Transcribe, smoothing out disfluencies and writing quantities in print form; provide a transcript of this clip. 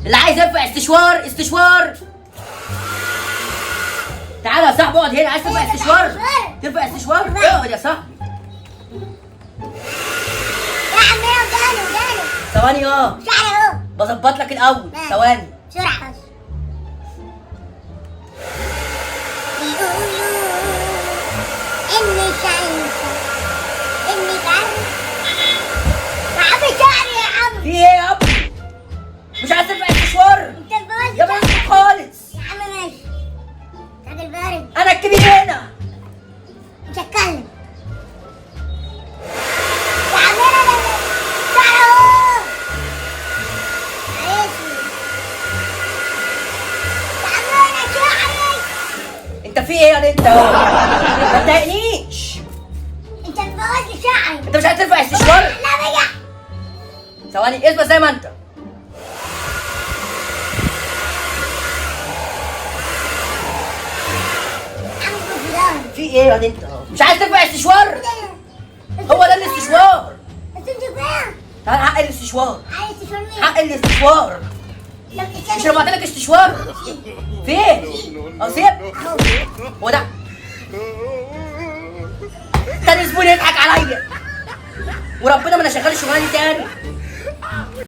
اللي عايز يرفع استشوار استشوار. تعالى يا صاحبي اقعد هنا. عايز ترفع استشوار؟ ترفع استشوار؟ اقعد يا صاحبي. يا عم انا وداني وداني. ثواني اه شعري اهو. بظبط لك الاول. ثواني بسرعة. بيقولوا إني شايفة إني بعرف. يا عم شعري يا عم. في ايه يا ابني؟ مش عايز ترفع استشوار؟ انت البوز يا بنت خالص. يا عم ماشي. راجل بارد. انا الكبير هنا. مش هتكلم يا عم. انا شعري اهو. معلش يا عم انا شعري. انت في ايه يا انت اهو؟ ما تضايقنيش. انت بتبوظ لي شعري. انت مش عايز ترفع استشوار؟ لا بجح. ثواني اثبت زي ما انت. عم في ظهري. في ايه يا انت اهو؟ مش عايز ترفع استشوار؟ هو ده الاستشوار. انت فين؟ تعال حق الاستشوار. عايز تشوفني؟ حق الاستشوار. مش رفعت لك استشوار؟ فين؟ اه سيب. هو ده تاني زبون يضحك عليا وربنا ما انا شغال الشغلانة دي تاني.